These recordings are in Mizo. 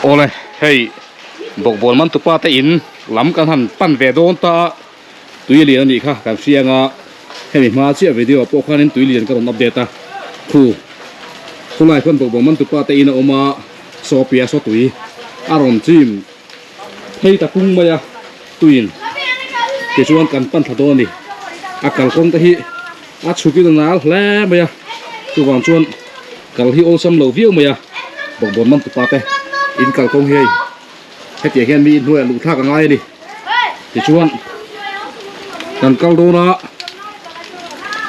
Awle hei bawkbawn man tupa te in lam kan han pan ve dawn ta a tui lian a nih kha kan hria anga hemi hma chiah video ah pawh khanin tui lian ka rawn update a khu khulai khuan bawkbawn man tupa te in a awm a saw piah saw tui a rawn chim phei ta kung mai a tuiin tichuan kan pan thla dawn a ni a kalkawng te hi a chhukin a nal hle mai a chuvang chuan kal hi awlsam lo viau mai a bawkbawn man tupa te in kalkawng hi hei hetiang hian mi inhnuaiah luh thlak a ngai a ni tichuan kan kal dawn a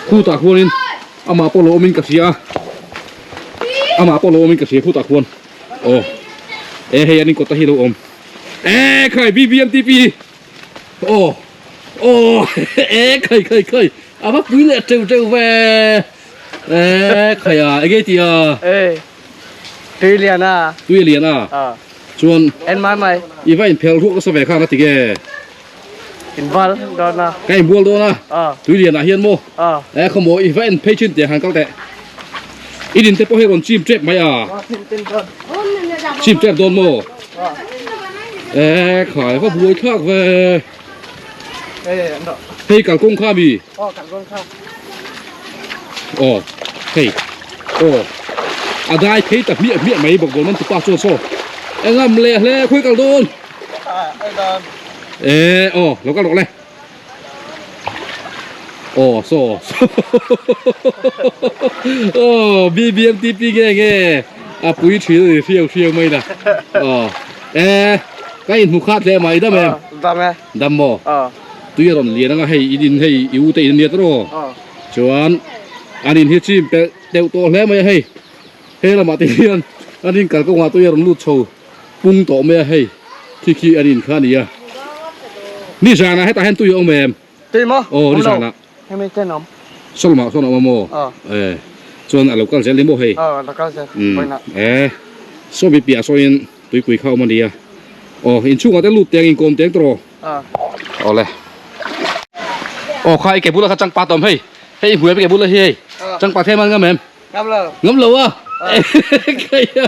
khutah khuanin amah pawh lo awmin ka hria a amah pawh lo awmin ka hria khutah khuan. Aw e hei an inkawt te hi lo awm e khai BBMTP aw aw e khai khai khai a va pui leh teuh teuh ve e khai a enge i tih a e tui lian a tui lian a chuan en mai mai i va inphel ruak nasa ve khan a ti nge inbual dawn a ka inbual dawn a tui lian ah hian maw e khawmaw i va en phei thin teh han kal teh i din te pawh hei rawn chim tep mai a chim tep dawn maw e khai va buai thlak ve hei kalkawng kha mi aw hei aw a dai phei ta hmiah hmiah mai bawk dawn an tupa chuan saw engam leh hle khawi kal dawn e aw lo kal rawh le aw saw aw bbmtp nge nge a pui thin a ni hriau hriau mai na aw e ka inhmu khat hle mai dam em dam e dam maw tui a rawn lian anga hei in in hei i u te in a nia tawh aw chuan an in hi chim pelh deuh tawh hle mai a hei he lamah te hian an in kalkawngah tui a rawn lut chho. Pung tawh mai a hei khi khi an in kha a ni a nizanah hetah hian tui a awm em? Tui maw? Aw nizanah. Hemi ten awm. Sawlmah sawn a awm a maw? Aw. E chuan a lo kal zel ni maw hei? Aw a lo kal zel vawiinah. E sawmi piah sawiin tuipui kha a awm a ni a aw inchhungah te lut teng inkawm teng tawh rawh. Aw. Awle. Aw kha i ke bulah kha changpat a awm hei hei i hmuh em i ke bulah hi hei changpat hian a ngam em? Ngam lo. Ngam lo a. Kei a.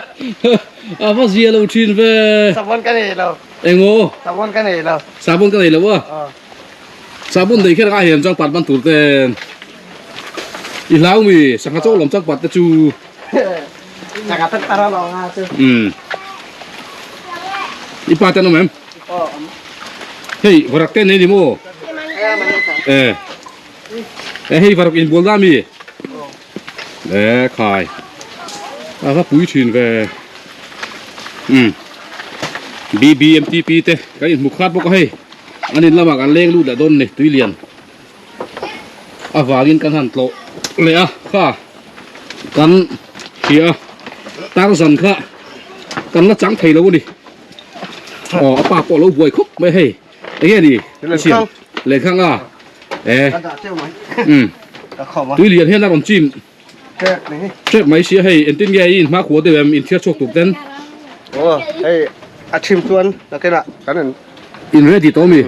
A va zia lo thin ve. Sabon ka nei lo. Engmaw? Sabon ka nei lo. Sabon ka nei lo a. Sabon nei kher anga hian changpat ban tur ten. I hlau mi sangha chaw lam changpat te chu. Sangha tak tara lo nga chu. Um. I pa ten awm em? Hei varak te nei ni maw? Eh. E hei varak in bual da mi? E khai a va pui thin ve um BBMTP te kan inhmu khat bawk a hei an in lamah kan leng lut leh dawn a ni tui lian avangin kan han tlawh leh a kha kan hria tarzan kha kan la chang thei lo a ni aw a pa pawh a lo buai khawp mai hei enge ni lenkhang a. E um tui lian hian a rawn chim tep mai sia hei engtin nge i inhma khuah deuh em inthiar chhuak tur ten aw hei a chim chuan nakinah kan in in ready tawh mi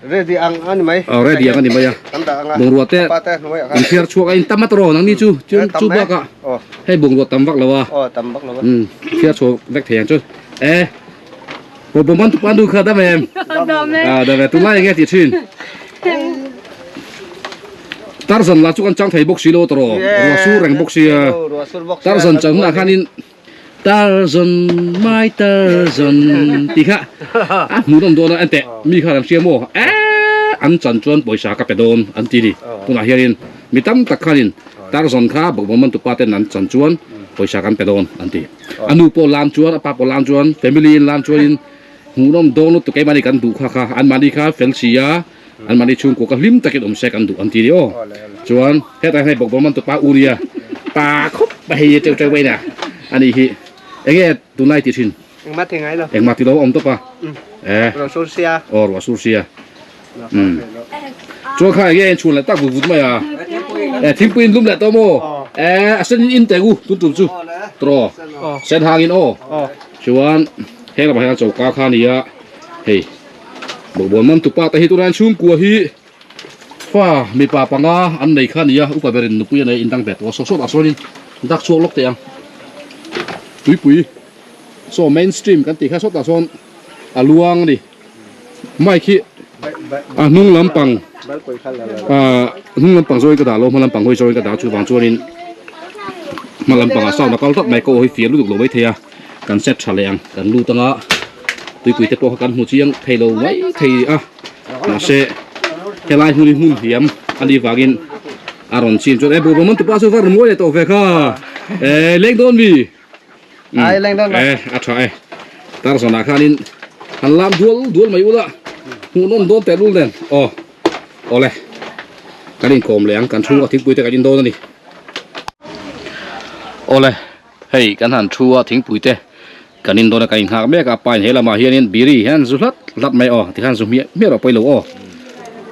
ready ang ani mai aw ready ang ani mai a kan dah anga bungrua te inthiar chhuak a in tam a tawh nangni chu chu chu bakah hei bungrua tam vak lo a aw tam vak lo a um thiar chhuak vek thei ang chu e Bawman tupa nu kha dam em? Dam e. Ah, dam e. Tunlai enge ti thin? Tarzan la chu kan chang thei bawk si lo tawh. Ruah sur reng bawk sia. Tarzan chang hunah khanin Tarzan my Tarzan tih kha a hmuhnawm dawn a enteh mi khan an hria maw eh an chan chuan pawisa ka pe dawn an ti ni. Tunah hianin mi tam tak khanin Tarzan kha Bawman tupa ten an chan chuan pawisa kan pe dawn an ti. A nu pawh lam chuan a pa pawh lam chuan family in lam chuanin hmuhnawm dawn lutuk keimahni kan duh kha kha anmahni kha fel si a anmahni chhungkua kha hlim takin awm se kan duh an ti ni aw chuan hetah hian hei bawkbawn man tupa u nia pa khawp a hei teuh teuh mai na ani hi enge tunlai ti thin engmah ti ngai lo engmah ti lo awm tawp a e ruah sur sia aw ruah sur sia umm chuan kha enge chhun leh tak vut vut mai a e thingpui in lum leh tawh maw e a sen in in teh u tun tum chu tawh sen hang in aw chuan he lamah hian choka kha a ni a hei bawkbawn man tupa te hi tunah hian chhungkua hi fa mipa panga an nei kha a ni a upa berin nupui a nei a indang ve tawh a saw sawtah sawn in dak chhuak lawk teh ang tuipui. Saw main stream kan tih kha sawtah sawn a luang a ni. Mic hi a hnung lampang ah hnung lampang zawngin ka dah lo hma lampang hawi zawngin ka dah chuvang chuanin hma lampangah sound a kal tlat mai ka aw hi fiah lutuk lo mai thei a kan set tha leh ang kan lut anga tuipui te pawh kha kan hmu chiang thei lo mai thei a mahse helai hmun hi hmun hliam a nih vangin a rawn chin chuan e bawlhhlawh man tupa chu va rawn mawi leh tawh ve kha eh leng dawn mi. Ai leng dawn Eh, a tha e. Tar zawnah khanin han lam dual dual mai ula. Hmuh nawm dawn teh lul nen. Aw. Awle. Kan inkawm leh ang kan thu a thingpui te kan in dawn a ni. Awle. Hei kan han thu a thingpui te kan in dawn a kan inghak mek a pa in he lamah hianin biri hian zu hlat hlat mai aw tikhan zu hmiah hmiah rawh pawilo aw.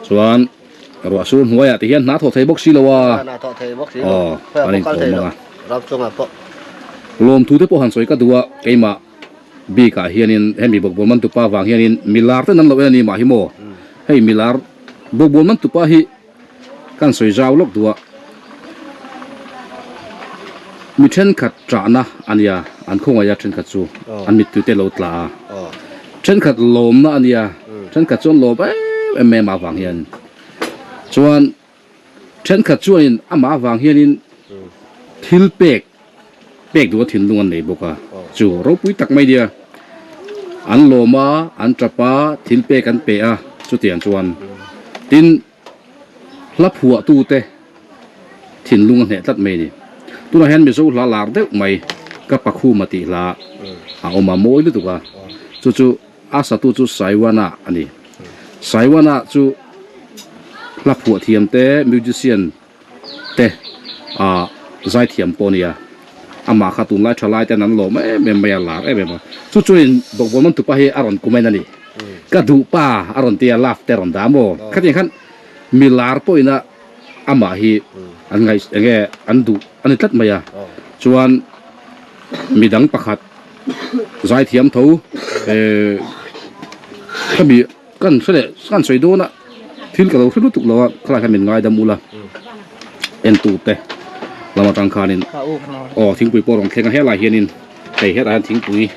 Chuan ruah sur hnuaiah ti hian hna thawh thei bawk si lo a. Hna thawh thei bawk si lo. Aw kan inkawm ang a. Ram chungah pawh. Lawmthu te pawh han sawi ka duh a, keimah bikah hianin hemi bawkbawl man tupa vang hianin milar ten an lo en a ni mah hi maw? Hei milar bawkbawl man tupa hi kan sawi zau lawk duh a, mi thenkhat ṭahna a nia, an khawngaih a thenkhat chu an mittui te lo tla a, thenkhat lawmna a nia, thenkhat chuan lawm em em mai amah vang hian chuan. Thenkhat chuanin amah avang hianin thil pek pek duh a thinlung an nei bawk a, chu ropui tak mai nia. An lawm a, an tap a, thil pek an pe a, chutiang chuan tin hla phuahtute thinlung a hneh tlat mai a ni. Tunah hian Mizo hla lar deuh mai ka Pakhuma tih hla a awm a, mawi lutuk a, chu chu A satu chu Saiwana a ni. Saiwana chu hla phuah thiam te, musician te ah zaithiam pawh a ni a. Amah kha tunlai tha lai ten an lawm em em mai a, lar em em a. Chu chuan bawkbawn man tupa hi a rawn comment a ni. Ka duh pa a rawn ti a, love te a rawn dah maw. Khatiang khan mi lar pawhin a amah hi an ngaih enge an duh a ni tlat mai a. Chuan midang pakhat. Zaithiam tho eh khami kan hre leh kan sawi dawn a thil ka lo hre lutuk lo a khalai khan min ngaidam ula en tur te lam atang khanin aw thingpui pawh rawn thleng a helai hianin hei hetah hian thingpui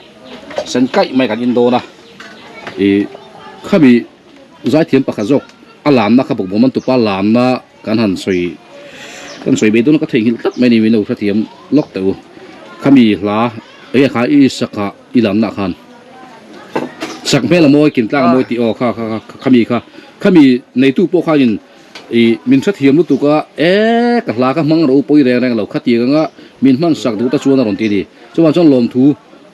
sen kaih mai kan in dawn a ih khami zaithiam pakhat zawk a lamna kha bawkbawn man tupa lamna Kan han sawi kan sawi ve dawn a ka theihnghilh tlat mai a ni min lo hrethiam lawk teh u. Khami hla enge kha i sak ah i lamna khan sak hmel a mawi kim tlang a mawi tih aw kha kha kha khami kha khami neitu pawh khanin ih min hrethiam lutuk a e ka hla kha hmang rawh u pawi reng reng lo khatiang anga min hman sak duh ta chuan a rawn ti a ni. Chuvang chuan lawmthu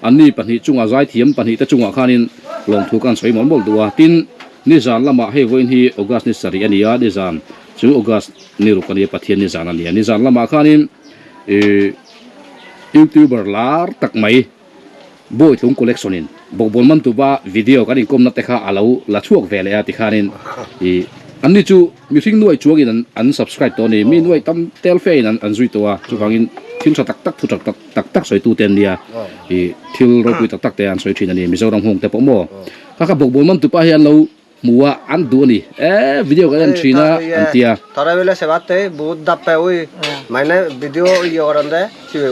anni pahnih chungah zaithiam pahnih te chungah khanin lawmthu kan sawi mawlh mawlh duh a tin Nizan lamah hei vawiin hi August ni sarih a ni a, nizan chu August ni ruk a ni a, Pathian nizan a ni a. Nizan lamah khanin ih YouTuber lar tak mai Bawitlung Collection in bawkbawn man tupa video kan inkawmna te kha a lo la chhuak ve leh a tikhanin ih anni chu mihring nuai chuangin an an subscribe tawh a ni, mi nuai tam tel fe in an an zui tawh a, chuvangin thil tha tak tak thu tha tak tak tak sawitu te an nia ih thil ropui tak tak te an sawi thin a ni Mizoram hung te pawh maw. Kha kha bawkbawn man tupa hi an lo hmu a, an duh a ni. E video kan en thin a an ti a. Thora bele seba te বহুত dap pe ui mane video ইয়ে করেন দে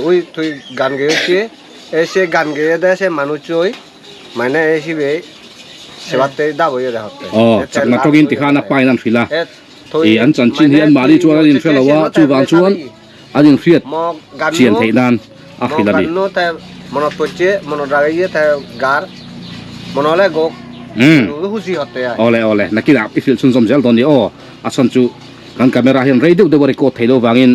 we তুই গান গেয়ে হচ্ছে এ সে গান গেয়ে দে সে মানুষ ওই মানে এ সিবে সেবা te dap হয়ে দে হতে Aw, chakna tawngin tikhan a pain an hrilh a. Ih an chanchin hi an mahni chuan an inhre lo a, chuvang chuan an inhriat chian theih nan a hrilh a ni. Umm awle awle nakinah i hrilh chhunzawm zel dawn ni aw a chhan chu kan camera hian rei deuh deuh a record thei lo vangin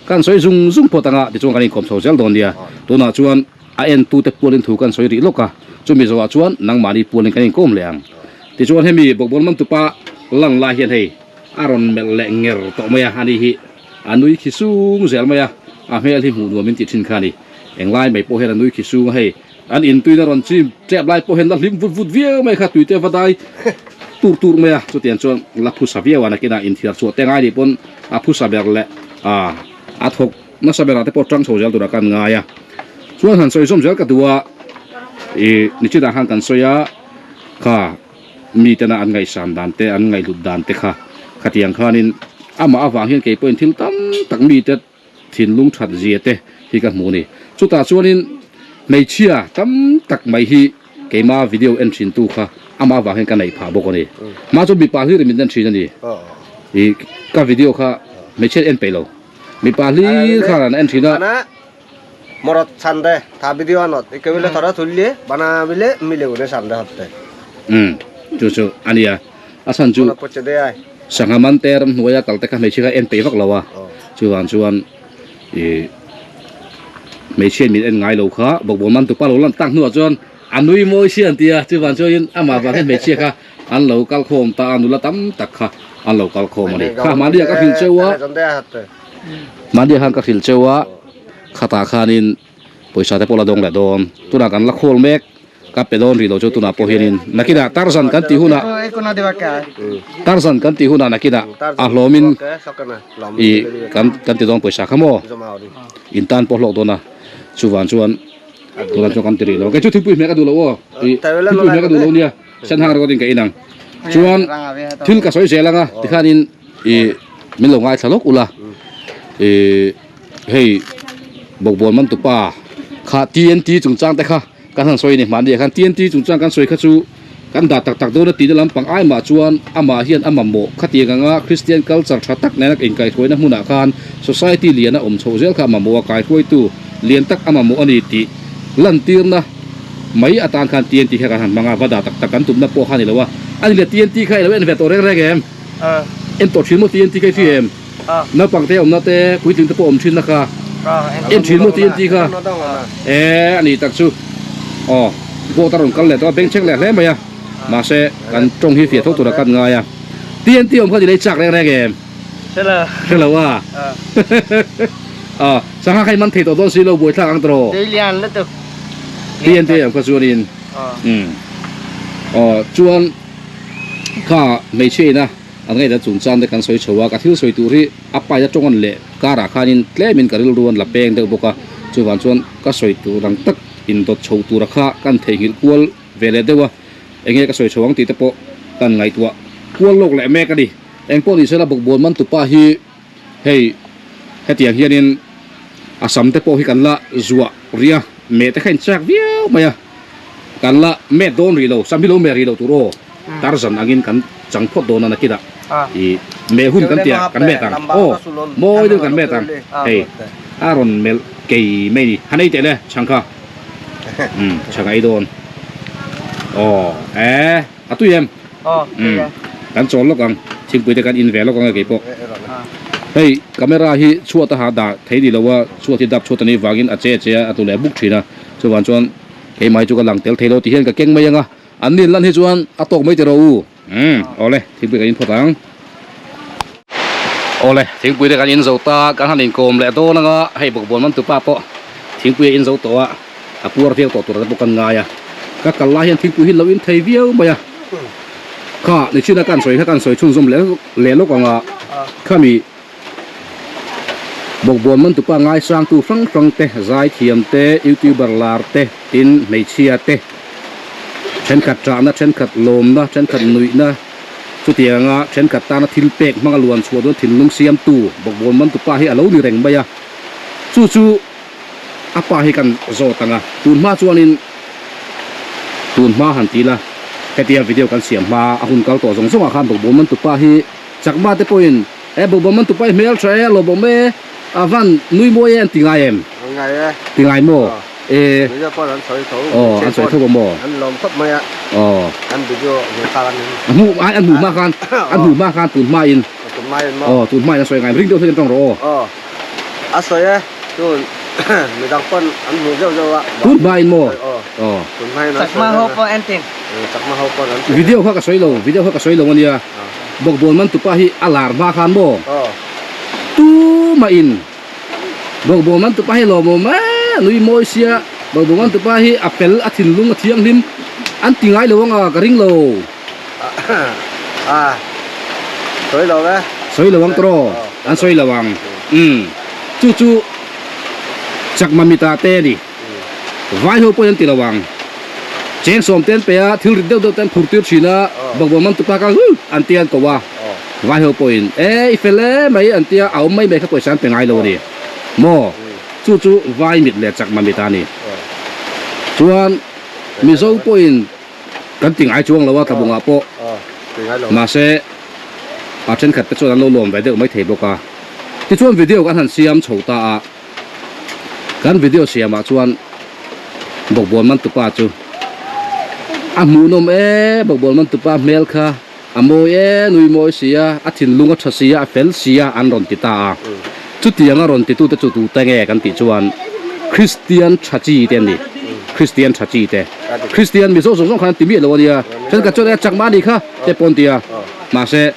kan sawi zung zung phawt anga tichuan kan inkawm chho zel dawn nia tunah chuan a entute pualin thu kan sawi rih lawk a chumi zawhah chuan nangmahni pualin kan inkawm leh ang tichuan hemi bawkbawn man tupa lang lai hian hei a rawn melh leh nger tawh mai a ani hi. A nui khi sung zel mai a, a hmel hi hmuh nuam in tih thin kha a ni. Englai mai pawh hian a nui khi sung a, hei an intuina rawn chim tep lai pawh hian la hlim vut vut viau mai kha, tuite va dai tur tur mai a, chutiang chuan la phusa viau a, nakinah inthiar chhuah te ngai nih pawn a phusa ber leh a a thawk nasa berah te pawh tang chho zel turah kan ngai a. Chuan han sawi zawm zel ka duh a, ih nichinah khan kan sawi a kha. Mitena an ngaihsan dan te, an ngaihhlut dan te kha khatiang khanin amah avang hian kei pawhin thil tam tak mite thinlung that zia te hi ka hmu a ni. Chutah chuanin Hmeichhia tam tak mai hi keima video en thin tu kha amah avang hian ka neih phah bawk a ni. Hma chu mipa hlir in min en thin a ni. Ih ka video kha hmeichhia en peih lo. Mipa hlir khan an en thin a. Morot chande tha video anot eke bile thora thulli bana bile mile gune chande hotte. Um chu chu a nia. A chhan chu sangha man te ramhnuaia kal te kha hmeichhia kha en peih vak lo a. Chuvang chuan ih hmeichhia min en ngai lo kha bawkbawn man tupa lo lan tak hnuah chuan a nui mawi si an ti a chuvang chuanin amah vang hian hmeichhia kha an lo kal khawm ta a nula tam tak kha an lo kal khawm a ni kha mahni ah ka hrilh cheu a mahni ah khan ka hrilh cheu a khatah khanin pawisa te pawh la dawng leh dawn tunah kan la khawl mek. Ka pe dawn rih lo chu tunah pawh hianin nakinah Tarzan kan tih hunah Tarzan kan tih hunah nakinah a hlawmin ih kan kan ti dawn pawisa kha maw in tan pawh hlawk dawn a chuvang chuan tunah chuan kan ti rih lo kei chu thingpui hmeh ka duh lo aw ih thingpui hmeh ka duh lo nia senhang ringawt in ka in ang chuan thil ka sawi zel anga tikhanin ih min lo ngaithla lawk ula ih hei bawkbawn man tupa kha TNT chungchang te kha kan han sawi a ni hmahni ah khan TNT chungchang kan sawi kha chu kan dah tak tak dawn a tihna lampang ai mah chuan amah hian a mamawh khatiang anga Christian culture tha tak nena inkaihhruaina hmunah khan society lian a awm chhoh zel kha a mamawh a kaihruaitu lian tak a mamawh a ni tih lantirna mai atan khan TNT kha kan han hmang a va dah tak tak kan tumna pawh kha a ni lo a a ni le TNT kha i lo en ve tawh reng reng em en tawh thin maw TNT kha i hria em? Naupang te awmna te puitling te pawh awm thin na kha en thin maw tnt kha e a ni tak chu aw boat a rawn kal leh tawh a beng chhek leh hle mai a mahse kan tawng hi fiah tho tura kan ngai a tnt awm kha ni lei chak reng reng em hre lo a aw sangha kha i man thei tawh dawn si lo buaithlak ang tawh tnt awm kha chuanin aw chuan kha hmeichhia ina A ngaihdan chungchang te kan sawi chho a, ka thil sawi tur hi a paina tawngan leh karah khanin tlemin ka rilru an la peng deuh bawk a, chuvang chuan ka sawi tur ang tak indawt chho tura kha kan theihnghilh kual ve leh deuh a, enge ka sawi chho ang tih te pawh kan ngaihtuah kual lawk leh mek a ni. Engpawh ni sela bawkbawn man tupa hi hei hetiang hianin a sam te pawh hi kan la zuah rih a, meh te kha in chak viau mai a. Kan la met dawn rih lo, sam hi lo meh rih lo tur aw, Tarzan angin kan chang phawt dawn a nakinah i meh hun kan tih ah kan met ang aw, mawi deuh kan met ang, hei a rawn melh kei mai ni, han ei teh le chhang kha, umm chhang a ei dawn aw, e a tui em, umm kan chawl lawk ang, thingpui te kan in ve lawk ang e kei pawh, hei camera hi chhuat a ha dah thei ni lo a, chhuat hi dap chhuat a nih vangin a che che a, a tlu leh buk thin a. Chuvang chuan keimah hi chu ka lang tel thei lo ti hian ka keng mai ang a, an nin lan hi chuan a tawk mai tiraw u. Umm awle thingpui kan in phawt ang. Awle thingpui te kan in zo ta, kan han inkawm leh dawn ang a, hei bawkbawn man tupa pawh thingpui a in zo tawh a, a puar viau tawh tur te pawh kan ngai a, ka kal lai hian thingpui hi lo in thei viau mai a, kha nichina kan sawi kha kan sawi chhunzawm leh leh lawk ang a, khami. Bawkbawn man tupa ngaisangtu hrang hrang te, zaithiam te, youtuber lar te, tin hmeichhia te, thenkhat ṭahna, thenkhat lawmna, thenkhat nuihna, chutianga thenkhat tana thil pek hmanga luan chhuah dawn thinlung siamtu bawkbawn man tupa hi a lo ni reng mai a. Chu chu a pa hi kan zawt ang a, tun hma chuanin tun hma han ti ila hetia video kan siam hma a hun kal tawh zawng zawngah khan bawkbawn man tupa hi Chakma te pawhin he bawkbawn man tupa hi hmel tha e, a lawmawm e, a van nui mawi e an ti ngai em? An ngai e. Ti ngai maw? E. Video pawh an sawi tho. Aw, an sawi tho maw? An lawm khawp mai a. Aw. An video hmu kha an. A hmu ai an hmu hma khan, an hmu hma khan tun hma in. Tun hma in maw? Aw, tun hma in an sawi ngai em? Ring deuh hian tawng rawh aw. Aw. A sawi e, tun midang pawn an hmu zeuh zeuh a. Tun hma in maw? Aw. Aw. Tun hma in an sawi. Chakma ho pawh en tin. Chakma ho pawn an sawi. Video kha ka sawi lo, video kha ka sawi lo a nia. Bawkbawn man tupa hi a lar hma khan maw? Tumah in Bawkbawn man tupa hi lawmawm e, nui mawi sia, Bawkbawn man tupa hi a fel, a thinlung a thianghlim an ti ngai lo ang a, ka ring lo. Sawi lo e. Sawi lo ang tawh, an sawi lo ang. Umm, chu chu Chakma mita te a ni. Vai ho pawhin an ti lo ang. Cheng sawm te an pe a, thil rit deuh deuh te an phur tir thin a, bawkbawn man tupa kha huh an ti a an ko a. Vai ho pawhin e i fel e mai an ti a, a awm mai mai kha pawisa an pe ngai lo a ni. Maw? Chu chu vai mit leh chakma mit a ni. Chuan Mizo pawhin kan ti ngai chuang lo a tlabungah pawh mahse a thenkhat te chuan an lo lawm ve deuh mai thei bawk a. Tichuan video kan han siam chho ta a, kan video siamah chuan bawkbawn man tupa chu a hmuhnawm e, bawkbawn man tupa hmel kha a mawi e, nui mawi si a, a thinlung a tha si a, a fel si a an rawn ti ta a. Chutianga rawn titute chu tute nge kan tih chuan Kristian tha chi te an ni, Kristian tha chi te. Kristian Mizo zawng zawng khan an ti miah lo a nia, thenkhat chuan e chakma a nih kha te pawh an ti a, mahse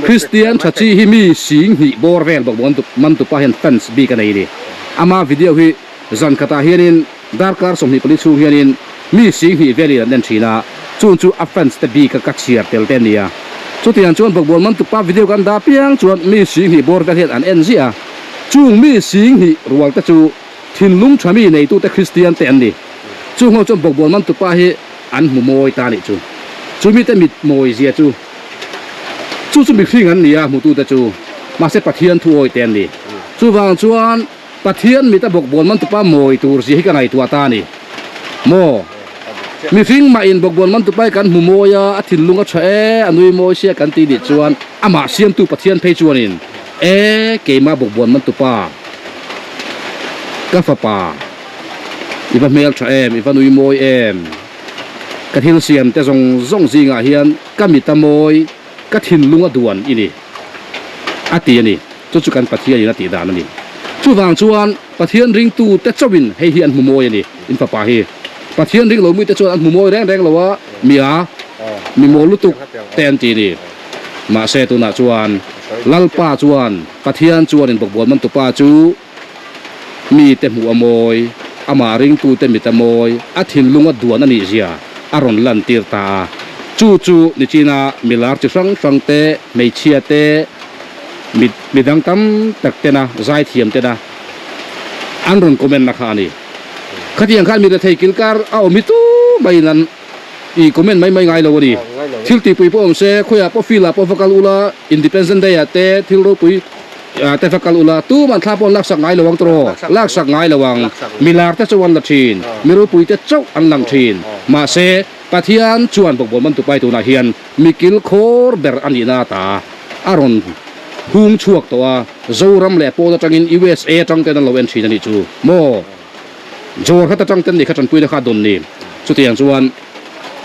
Kristian tha chi hi mi sing hnih bawr vel bawk bawk man tupa hian fans bik a nei a ni. Ama video hi zan khatah hianin darkar 24 chhung hianin mi sing hnih velin an en thin a, chung chu a fans te bika ka chhiar tel te a ni a. Chutiang chuan bawkbawn man tupa video kan dah piang chuan mi sing hnih bawr vel hian an en ziah a, chung mi sing hnih rual te chu thinlung tha mi neitute Kristian te an ni. Chung ho chuan bawkbawn man tupa hi an hmu mawi ta a nih chu. Chu mite mit mawi zia chu. Chu chu mihring an ni a, hmutute chu. Mahse Pathian thu awi te an ni. Chuvang chuan Pathian mita bawkbawn man tupa mawi tur zia hi ka ngaihtuah ta a ni. Maw? Mihring mah in bawkbawn man tupa hi kan hmu mawi a, a thinlung a tha e, a nui mawi sia kan ti nih chuan amah siamtu Pathian phei chuanin, E, keimah bawkbawn man tupa, ka fapa, i va hmel tha em, i va nui mawi em? Ka thil siam te zawng zawng zingah hian ka mit a mawi, ka thinlung a duan i ni, a ti a ni. Chu chu kan Pathianin a tih dan a ni. Chuvang chuan Pathian ringtu te chauhin hei hi an hmu mawi a ni, in fapa hi. Pathian ring lo mite chuan an hmu mawi reng reng lo a, mi a, mi mawl lutuk te an ti a ni. Mahse tunah chuan Lalpa chuan Pathian chuanin bawkbawn mantupa chu, Mite hmuh a mawi, amah ringtute mit a mawi, a thinlung a duan a nih zia a rawn lantir ta a. Chu chu nichina milar chi hrang hrang te, hmeichhia te, mi midang tam tak tena, zaithiam tena an rawn comment na kha a ni. Khatiang khan mi rethei kilkar a awm hi tu maiin an i comment mai mai ngai lo a ni. Thil tihpui pawh awm se, khawiah pawh field ah pawh va kal ula, Independence Day ah te thil ropui te va kal ula, tuman thla pawh an laksak ngai lo ang tawh, laksak ngai lo ang. Milar te chauh an la thin, mi ropui te chauh an lang thin. Mahse, Pathian chuan bawkbawn man tupai tunah hian mi kil khawr ber a nihna ata a rawn hung chhuak tawh a, Zoram leh pawn atangin USA atang ten an lo en thin a nih chu maw? Jawr khat atang ten nih kha tanpuina kha a dawn ni. Chutiang chuan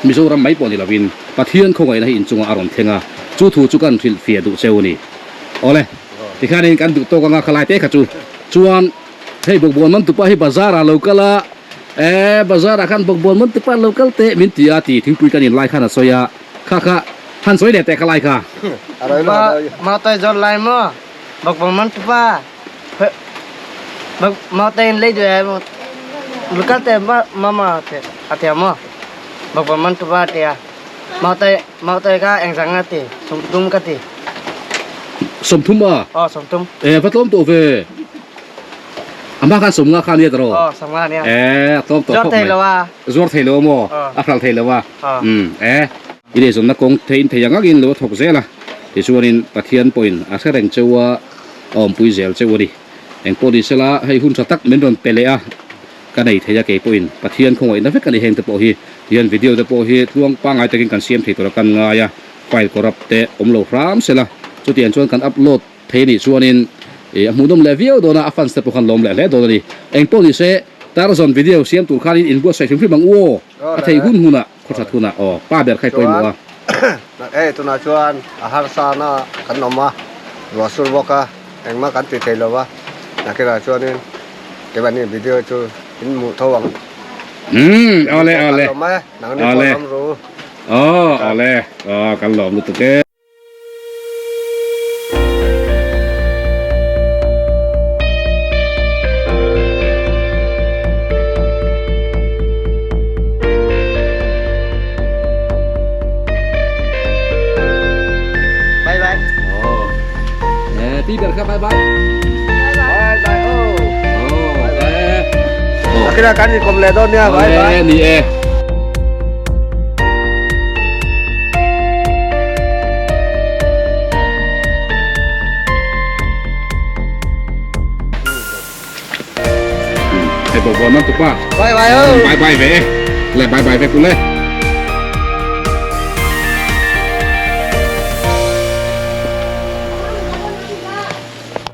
Mizoram mai pawh ni lovin Pathian khawngaihna hi inchungah a rawn thleng a, chu thu chu kan hrilhfiah duh cheu a ni. Awle, tikhanin kan duh tawk anga khalai te kha chu. Chuan hei bawkbawn man tupa hi bazar ah lo kal a, e bazar ah khan bawkbawn man tupa lo kal teh min ti a ti thingpui kan inlai khan a sawi a, kha kha han sawi leh teh khalai kha. Mautai zawr lai maw bawkbawn man tupa. Mautain lei duh e lukal te mama te atia mo bakwa man tuba atia mautai mautai ka engzang nga ti sumtum ka ti Sawmthum a? Aw sawmthum. E va tlawm tawh ve. Ama khan sawmnga kha ania tawh. Aw sawmnga ania. E a tlawm tawh khawp mai. Zuar thei lo a. Zuar thei lo a maw? A hral thei lo a. E. I lehzawnna kawng theiin thei ang angin lo a thawk zel a, tichuanin Pathian pawhin a hre reng cheu a, a awmpui zel cheu a ni. Engpawh ni sela, hei hun tha tak min rawn pe leh a, ka nei thei a kei pawhin Pathian khawngaihna vek a ni heng te pawh hi. Tihian video te pawh hi tluang pangngai takin kan siam thei tura kan ngai a, file corrupt te awm lo hram sela, chutiang chuan kan upload thei a nih chuanin ih a hmuhnawm leh viau dawn a, a fans te pawh khan lawm leh hle dawn a ni. Engpawh ni se, Tarzan video siam tur khanin inbuatsaih hrim hrim ang u aw, a thei hun hunah. Khaw that hunah aw pa ber kha i pawimawh a. Chuan hei tunah chuan a harsa na kan awm a, ruah sur bawk a, engmah kan ti thei lo va, nakinah chuanin keimahni video chu in hmuh tho ang. Umm awle awle. Kan lawm e, nangni pawh lawm ru. Aw awle aw kan lawm lutuk e. Bye bye. Oh. Eh, pi ber kha bye bye. Bye bye. Oh. Oh, eh. Oh. Akhirah kan ikom leh dawn nia. Bye bye. Ni e. Hei bawkbawn man tu tupa. Bye bye o. Bye bye ve e. Le bye bye vek ule.